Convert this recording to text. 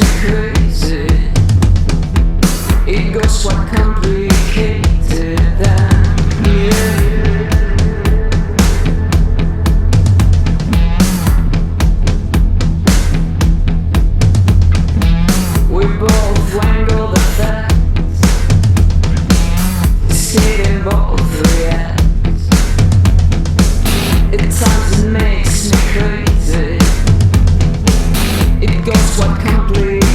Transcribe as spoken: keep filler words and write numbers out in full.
crazy. It goes quite complicated and yeah. We both wangle the facts, sit and both react. At times it makes me crazy. It goes quite complicated.